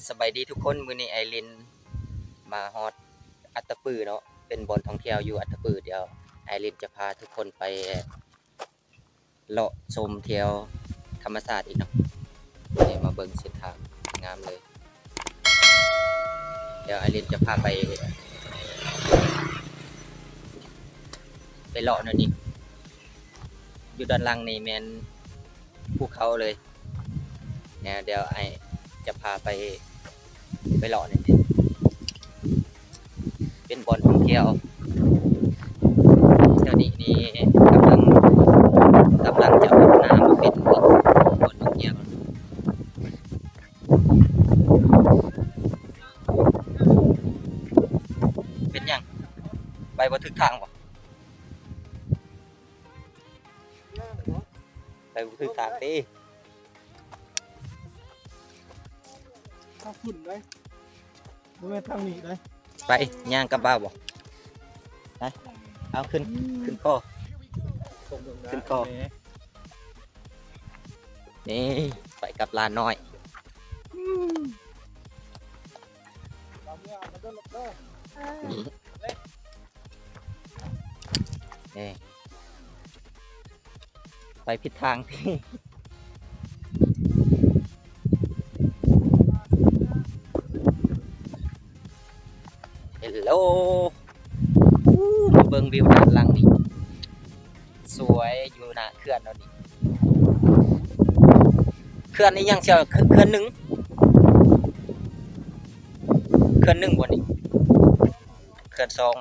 ສະບາຍດີທຸກຄົນ, ມື້ນີ້ໄອລິນມາຮອດອັດຕະປືເນາະ, ເປັນບ່ອນທ່ອງທ່ຽວຢູ່ອັດຕະປື. ດຽວໄອລິນຈະພາທຸກຄົນໄປເລາະຊົມທ່ຽວທຳມະຊາດອີກເນາະ. ນີ້ມາເບິ່ງເສັ້ນທາງງາມເລີຍ. ດຽວໄອລິນຈະພາໄປ ໄປເລາະແນວນີ້. ຢູ່ດ້ານຫຼັງນີ້ແມ່ນພູເຂົາເລີຍ. ແນວ ດຽວອ້າຍຈະພາໄປ ໄປເລາະນີ້ ເປັນບ່ອນທ່ອງທ່ຽວ. ດຽວນີ້ນີ້ກຳລັງ ກຳລັງຈະພັດທະນາມາເປັນບ່ອນທ່ອງທ່ຽວ. ເປັນຫຍັງ? ໄປບໍ່ຖືກທາງບໍ່? ໄປບໍ່ຖືກທາງຕິ. ທາງພຸ້ນໄດ໋ ບໍ່ແມ່ນທາງນີ້ໄດ໋. ໄປ ຍ່າງກັບບ່າວບໍ່? ໄປ ເອົາຂຶ້ນ ຂຶ້ນຄໍ ຂຶ້ນຄໍ. ນີ້ ໄປກັບຫຼານນ້ອຍ. ເອີ ໄປຜິດທາງຕິ. ເຮລໂລ ອູ້ ມາເບິ່ງວິວດ້ານຫຼັງນີ້ ສວຍຢູ່ໜ້າເຂື່ອນເຮົານີ້. ເຂື່ອນອີ່ຫຍັງເຊຍ? ເຂື່ອນໜຶ່ງ ເຂື່ອນໜຶ່ງບໍ່ນີ້? ເຂື່ອນສອງ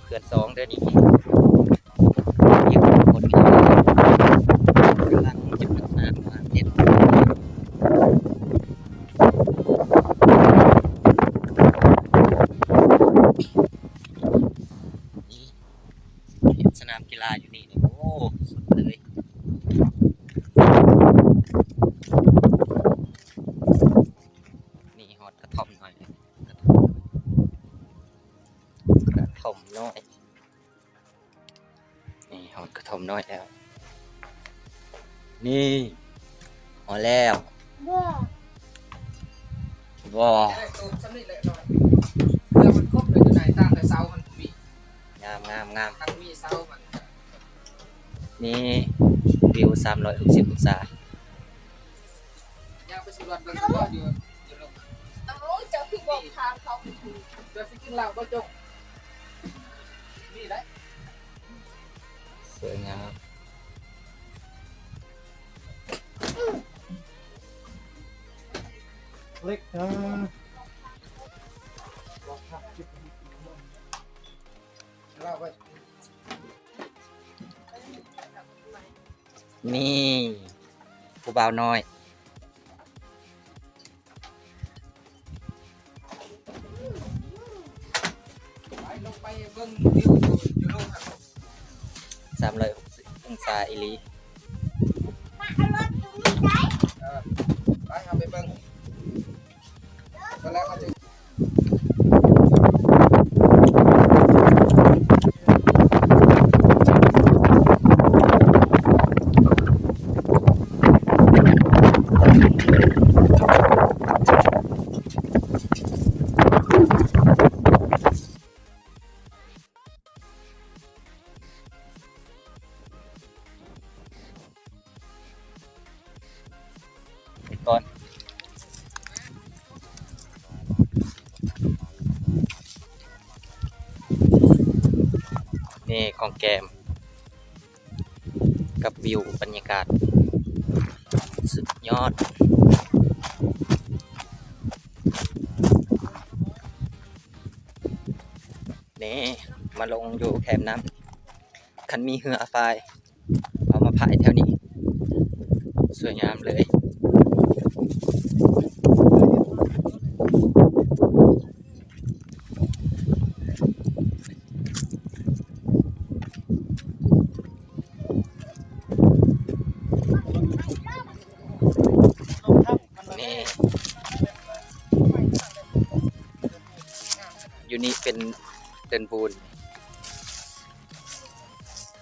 ເຂື່ອນສອງເດີນີ້. ຢູ່ຄົນກຳລັງຈະມາເຮັດ ເຮັດສະໜາມກິລາຢູ່ນີ້. ໂອ້ ສຸດເລີຍ. ນີ້ຮອດກະທ່ອມນ້ອຍ ກະທ່ອມ ກະທ່ອມນ້ອຍ. ນີ້ຮອດກະທ່ອມນ້ອຍແລ້ວ. ນີ້ຮອດແລ້ວ. ບໍ່ ບໍ່ ໄດ້ໂຕສ່ຳນີ້ແຫຼະນ້ອຍ. ເພື່ອມັນຄົບເລີຍຢູ່ໃນ ຕ່າງແຕ່ເສົາມັນບໍ່ມີ. ງາມ ງາມ ງາມ. ຄັນມີເສົາມັນ ນີ້ວິວສາມຮ້ອຍຫົກສິບອົງສາ. ຍ່າງໄປສຳຫຼວດເບິ່ງຢູ່ ຢູ່ລົງ. ເອົ້າ ເຈົ້າຄືບອກທາງເຂົາບໍ່ຖືກ? ເຈົ້າຊິກິນເຫຼົ້າບໍ່ຈົກ? ມີໄດ໋. ສວຍງາມ ເລັກນະ. ນີ້ ຜູ້ບ່າວນ້ອຍ. ໄປ ລົງໄປເບິ່ງວິວຢູ່ ຢູ່ລົງຫັ້ນ. ສາມຮ້ອຍຫົກສິບອົງສາອີ່ຫຼີ. ເອີ ໄປ ເຮົາໄປເບິ່ງ. ໄປກ່ອນ. ນີ້ຂອງແກ້ມກັບວິວບັນຍາກາດສຸດຍອດ. ນີ້ມາລົງຢູ່ແຄມນ້ຳ. ຄັນມີເຮືອອາຟາຍ ເອົາມາພາຍແຖວນີ້ ສວຍງາມເລີຍ. ນີ້ ຢູ່ນີ້ເປັນເດີ່ນບູນ.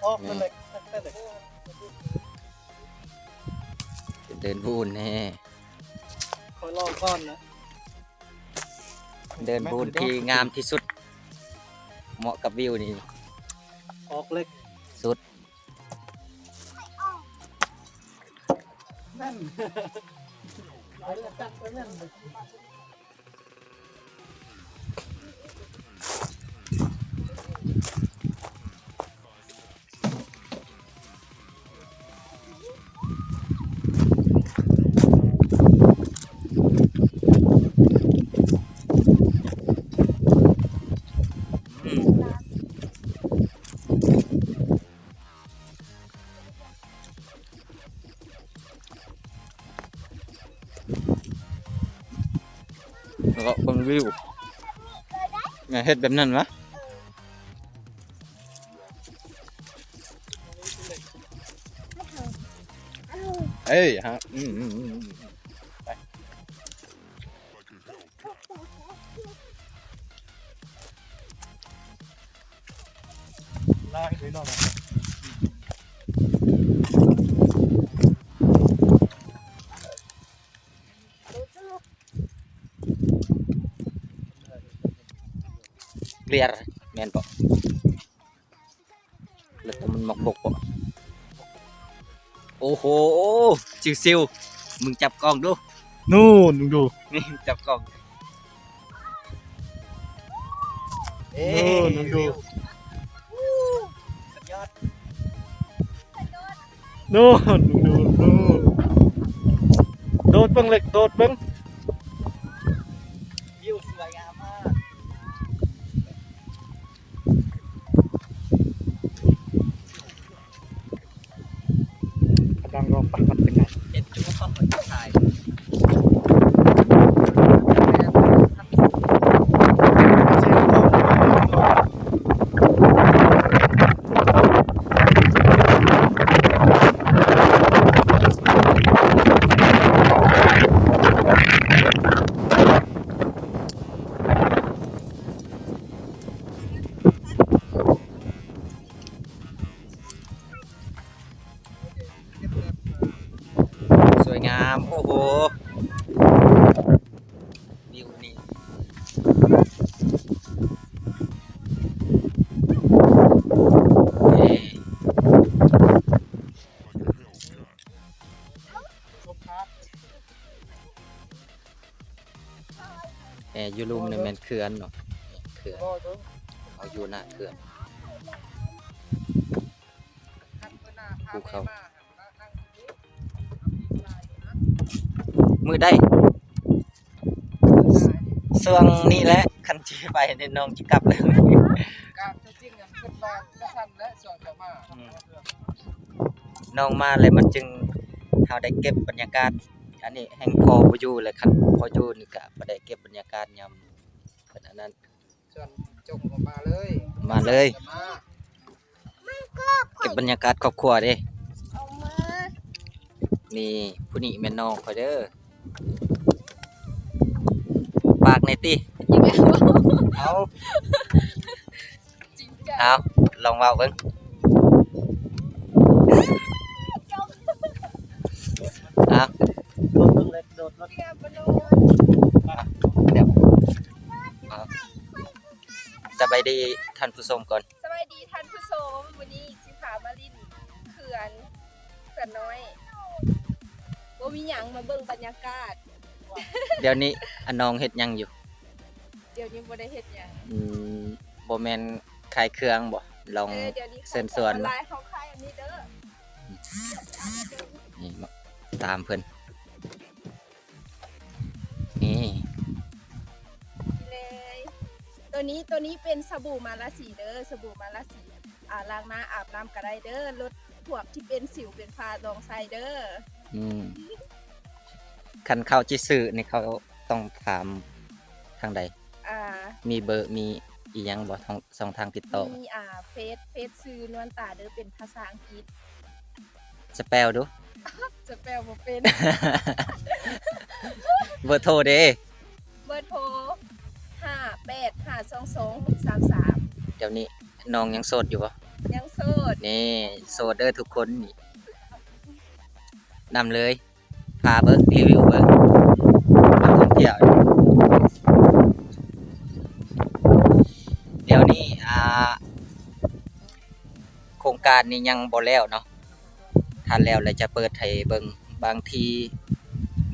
ອອກ ນີ້ ເປັນເດີ່ນບູນແນ່. ຂໍລອງກ່ອນນະ. ເດີ່ນບູນທີ່ງາມທີ່ສຸດ ເໝາະກັບວິວນີ້ ອອກເລັກສຸດ. ເລາະເບິ່ງວິວ ແມ່ເຮັດແບບນັ້ນຫວາ? ເອີຍ ຮະ ອືມ ອືມ ອືມ ອືມ ໄປ. ເກລຽ ແມ່ນບໍ່? ແລ້ວແຕ່ມັນມັກບົກບໍ່? ໂອ້ໂຫ ຊິວໆ ມຶງຈັບກ້ອງດູ. ນູ້ນ ມຶງດູ ນີ້ຈັບກ້ອງ. ເອີ ນູ້ນ ມຶງດູ ສຸດຍອດ. ນູ້ນ ມຶງດູ ນູ້ນ. ໂດດເບິ່ງເລັກ ໂດດເບິ່ງ. ວິວສວຍງາມມາກ. ກຳລັງລໍປັກມັນເປັນໄງ. ເຫັນຢູ່ວ່າເຂົາເປັນຜູ້ຊາຍ. ສວຍງາມ ໂອ້ໂຫ ວິວນີ້ ເອີ. ແອ ຢູ່ລຸ່ມນີ້ແມ່ນເຂື່ອນເນາະ ເຂື່ອນ ເຮົາຢູ່ໜ້າເຂື່ອນ ພູເຂົາ. ມື້ໃດ? ຊ່ວງນີ້ແຫຼະ ຄັນຊິໄປນີ້ນ້ອງຊິກັບແລ້ວ. ກະຕົວຈິງຫັ້ນຄິດວ່າຈັ່ງຊັ້ນແຫຼະ ຊ່ວງເຈົ້າມາ. ອືມ ນ້ອງມາແລ້ວມັນຈຶ່ງ ເຮົາໄດ້ເກັບບັນຍາກາດ. ອັນນີ້ແຮ່ງພໍ່ບໍ່ຢູ່ແລ້ວ ຄັນພໍ່ຢູ່ນີ້ກະບໍ່ໄດ້ເກັບບັນຍາກາດຍາມເພິ່ນອັນນັ້ນ. ສ່ວນຈົງກໍມາເລີຍ ມາເລີຍ ມາ ເກັບບັນຍາກາດຄອບຄົວເດ້. ນີ້ ຜູ້ນີ້ແມ່ນນ້ອງຂ້ອຍເດີ. ປາກແດ່ຕິ. ເອົາ ເອົາ ລອງເວົ້າເບິ່ງ. ເອົາ ເອົາ ດຽວ ເອົາ ສະບາຍດີທ່ານຜູ້ຊົມກ່ອນ. ສະບາຍດີທ່ານຜູ້ຊົມ ມື້ນີ້ຊິພາມາຫຼິ້ນເຂື່ອນ ເຂື່ອນນ້ອຍ. ບໍ່ມີຫຍັງ ມາເບິ່ງບັນຍາກາດ. ດຽວນີ້ ອາ ນ້ອງເຮັດຫຍັງຢູ່? ດຽວນີ້ບໍ່ໄດ້ເຮັດຫຍັງ. ອືມ ບໍ່ແມ່ນຂາຍເຄື່ອງບໍ່? ລອງ ເອີ ດຽວນີ້ເຊີນຊວນ ອອນລາຍເຮົາຂາຍອັນນີ້ເດີ. ນີ້ເນາະ ຕາມເພິ່ນ. ນີ້ ນີ້ເລີຍ ໂຕນີ້ ໂຕນີ້ເປັນສະບູມາລາສີເດີ ສະບູມາລາສີ ອາ ລ້າງໜ້າອາບນ້ຳກໍໄດ້ເດີ ລົດພວກທີ່ເປັນສິວເປັນຝ້າລອງໃຊ້ເດີ. ອືມ ຄັນເຂົາຊິຊື້ນີ້ ເຂົາຕ້ອງຖາມທາງໃດ? ອາ ມີເບີ ມີອີ່ຫຍັງບໍ່? ທາງ ຊ່ອງທາງຕິດຕໍ່ ມີ ອາ ເຟສ ເຟສຊື່ນວນຕາເດີ ເປັນພາສາອັງກິດ. ສະແປວດູ. ສະແປວບໍ່ເປັນ. ເບີໂທເດ? ເບີໂທ ຫ້າແປດຫ້າສອງສອງຫົກສາມສາມ. ດຽວນີ້ນ້ອງຍັງໂສດຢູ່ບໍ່? ຍັງໂສດ. ນີ້ ໂສດເດີທຸກຄົນນີ້. ນຳເລີຍ. ພາເບິ່ງ ຣີວິວເບິ່ງ. ອັນນີ້ຍັງບໍ່ແລ້ວເນາະ ຖ້າແລ້ວແລ້ວຈະເປີດໃຫ້ເບິ່ງ. ບາງທີ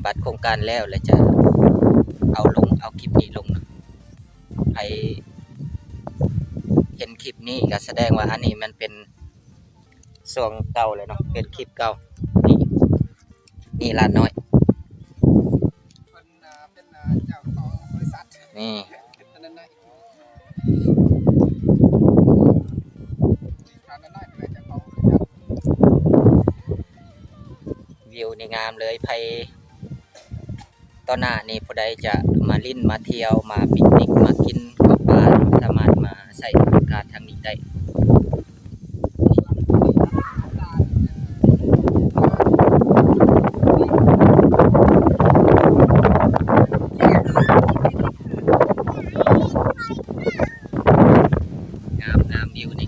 ບັດໂຄງການແລ້ວ ແລ້ວຈະເອົາລົງ ເອົາຄລິບນີ້ລົງເນາະ. ໃຜເຫັນຄລິບນີ້ກໍສະແດງວ່າອັນນີ້ມັນເປັນຊ່ວງເກົ່າແລ້ວເນາະ ເປັນຄລິບເກົ່າ. ນີ້ ນີ້ຫຼານນ້ອຍ ເພິ່ນ ອ່າ ເປັນ ອ່າ ເຈົ້າຂອງບໍລິສັດ ນີ້ ອັນນັ້ນນະ ທ່ານນ້ອຍເປັນເຈົ້າຂອງບໍລິສັດ. ວິວນີ້ງາມເລີຍ ໃຜ ຕອນໜ້ານີ້ຜູ້ໃດຈະມາຫຼິ້ນມາທ່ຽວ ມາປິກນິກ ມາກິນເຂົ້າປ່າ ສາມາດມາໃຊ້ບໍລິການທາງນີ້ໄດ້. ງາມ ງາມ ວິວນີ້.